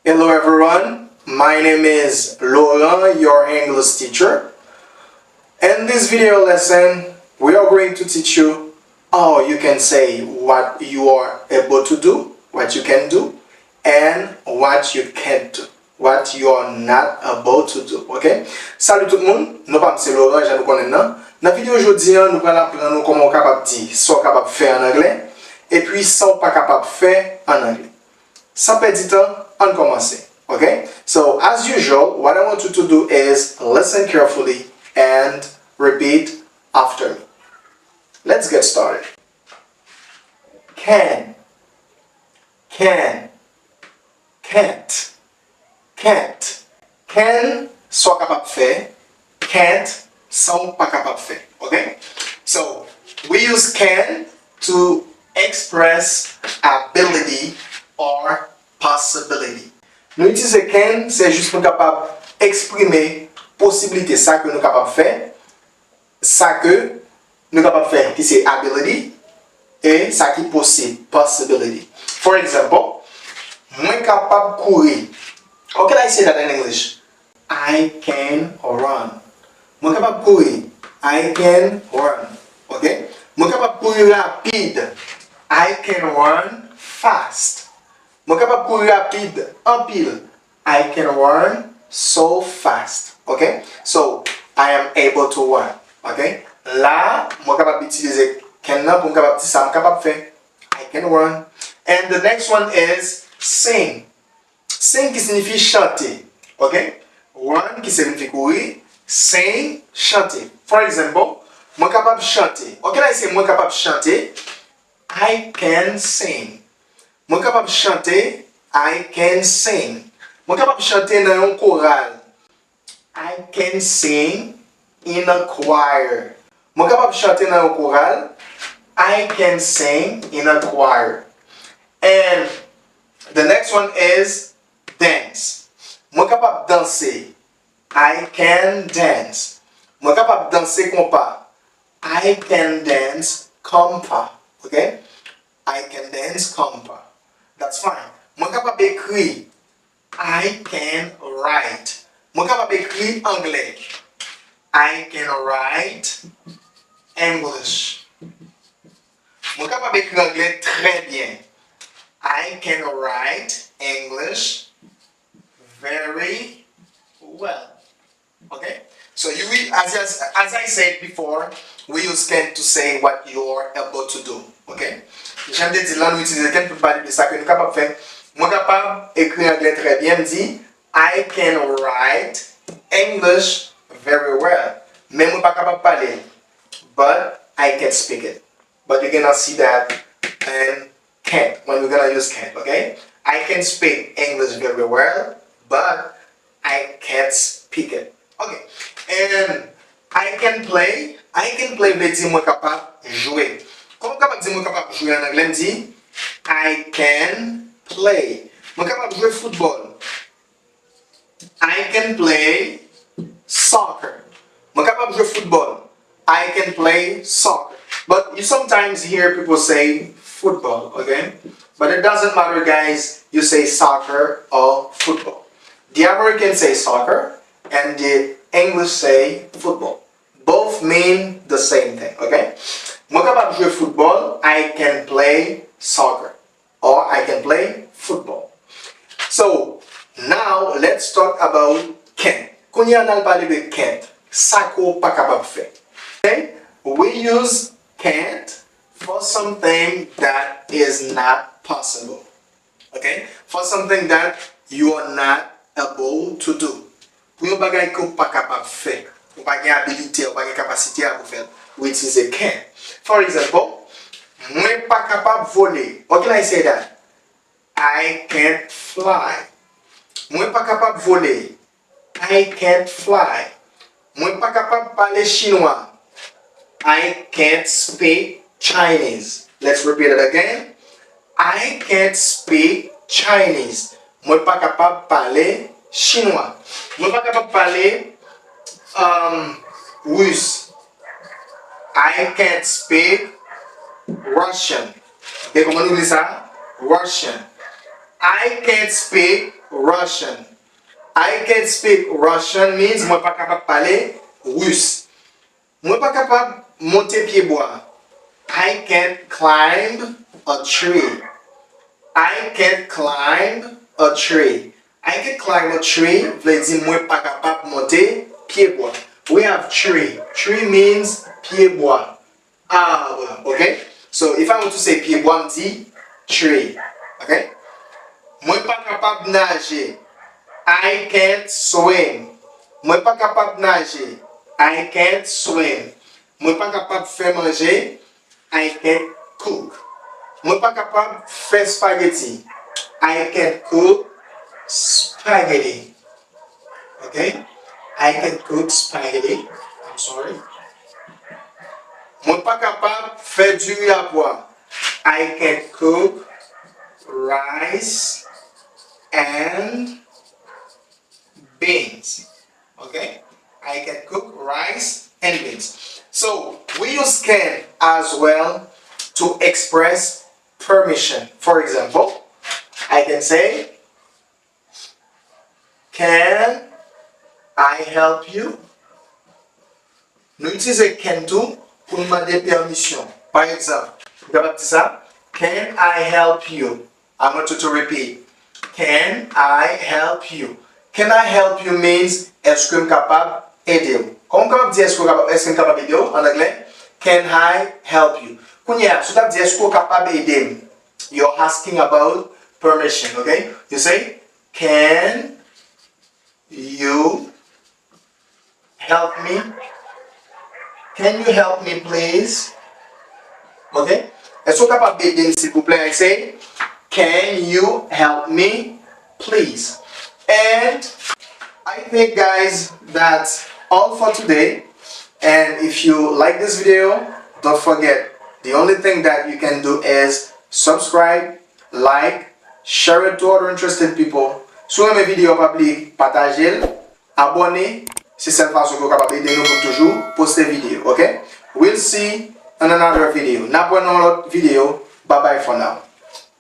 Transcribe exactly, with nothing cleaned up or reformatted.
Hello everyone, my name is Laurent, your English teacher. In this video lesson, we are going to teach you how you can say what you are able to do, what you can do, and what you can't do, what you are not able to do, ok? Salut tout moun, non pa m se Laurent, jan nou konnen nan. Nan videyo jodi an, nou pral aprann ou kòman ou kapab di sa w kapab fè an anglè, epi sa w pa kapab fè an anglè. San pèdi tan, ann kòmanse, ok? So, as usual, what I want you to do is listen carefully and repeat after me. Let's get started. Can, can, can't, can't. Can, sa w kapab fè. Can't, sa w pa kapab fè. Ok? So, we use can to express ability or possibility. Nou itilize can, se jis pou n kapab eksprime posiblite, sa ke nou kapab fè, sa ke nou kapab fè ki se ability, e sa ki posib, possibility. For example, mwen kapab kouri. How can I say that in English? I can run. Mwen kapab kouri. I can run. Ok? Mwen kapab kouri rapid. I can run fast. Mwen kapab kouri rapid anpil. I can run so fast. Ok? So, I am able to run. Ok? La, mwen kapab itilize can nan pou m kapab di sa m kapab fè. I can run. And the next one is sing. Sing ki siyifi chante. Ok? Run ki siyifi kouri. Sing, chante. For example, mwen kapab chante. Ok, la se mwen kapab chante. I can sing. Mwen kapab chante. I can sing. Mwen kapab chante nan yon koral. I can sing in a choir. Mwen kapab chante nan yon koral. I can sing in a choir. And the next one is dance. Mwen kapab danse. I can dance. Mwen kapab danse konpa. I can dance compa. Ok? I can dance compa. That's fine. Mwen kapab ekri. I can write. Mwen kapab ekri anglè. I can write English. Mwen kapab ekri anglè trè byen. I can write English very well. Ok? So, you will, as, as, as I said before, we use can to say what you're able to do. Ok? Jan m te di l lan, nou itilize can pou n pale de sa ke nou kapab fè. Mwen kapab ekri anglè trè byen, m di, I can write English very well. Men mwen pa kapab pale l. But I can speak it. But you cannot see that in can't, when we're gonna use can't, ok? I can speak English very well, but I can't speak it. Ok. And I can play. I can play vle di mwen kapab jwe. Kòman m kapab di mwen kapab jwe an anglè? M di, I can play. Mwen kapab jwe foutbòl. I can play soccer. Mwen kapab jwe foutbòl. I can play soccer. But you sometimes hear people say football, okay? But it doesn't matter, guys. You say soccer or football. The Americans say soccer, and the English say football. Both mean the same thing, okay? Mwen kapab jwe foutbòl. I can play soccer. Or I can play football. So, now let's talk about can't. Kounye a n al pale de can't. Sa ke w pa kapab fè. Okay? We use can't for something that is not possible. Okay? For something that you are not able to do. Pou yon bagay ke w pa kapab fè, ou pa gen abilite a, ou pa gen kapasite a pou fè l, ou itilize can't. For example, mwen pa kapab vole. What can I say that? I can't fly. Mwen pa kapab vole. I can't fly. Mwen pa kapab pale chinwa. I can't speak Chinese. Let's repeat it again. I can't speak Chinese. Mwen pa kapab pale chinwa. Mwen pa kapab pale, um, ris. I can't speak Russian. Ok, kòman nou di sa? Russian. I can't speak Russian. I can't speak Russian means mwen pa kapab pale ris. Mwen pa kapab monte pye bwa. I can't climb a tree. I can't climb a tree. I can't climb a tree vle di mwen pa kapab monte pye bwa. We have tree. Tree means pye bwa. Arbre, ok? So, if I want to say pye bwa, m di tree, ok? Mwen pa kapab naje. I can't swim. Mwen pa kapab naje. I can't swim. Mwen pa kapab fè manje. I can't cook. Mwen pa kapab fè spaghetti. I can't cook spaghetti. Ok? I can't cook spaghetti. I'm sorry. Mwen pa kapab fè diri a pwa. I can't cook rice and beans. Ok? I can cook rice and beans. So, we use can as well to express permission. For example, I can say, "Can I help you?" Nou itilize can tou pou n mande pèmisyon. Pa egzanp, nou kapab di sa, "Can I help you?" I want you to repeat. "Can I help you?" "Can I help you?" means, èske m kapab ede w? Kòman w kapab di èske w kapab, èske m kapab ede w an anglè? "Can I help you?" Kounye a, si w t ap di èske w kapab ede m, you're asking about permission, ok? You say, "Can you help me? Can you help me, please?" Ok? Èske w kapab ede m, silvouplè? I say, "Can you help me, please?" And I think, guys, that's all for today. And if you like this video, don't forget, the only thing that you can do is subscribe, like, share it to other interested people. Si w renmen videyo a, pa bliye pataje l, abòne. Se sèl fason ke w kapab ede nou pou n toujou poste videyo, ok? We'll see in another video. N ap wè nan yon lòt videyo. Bye bye for now.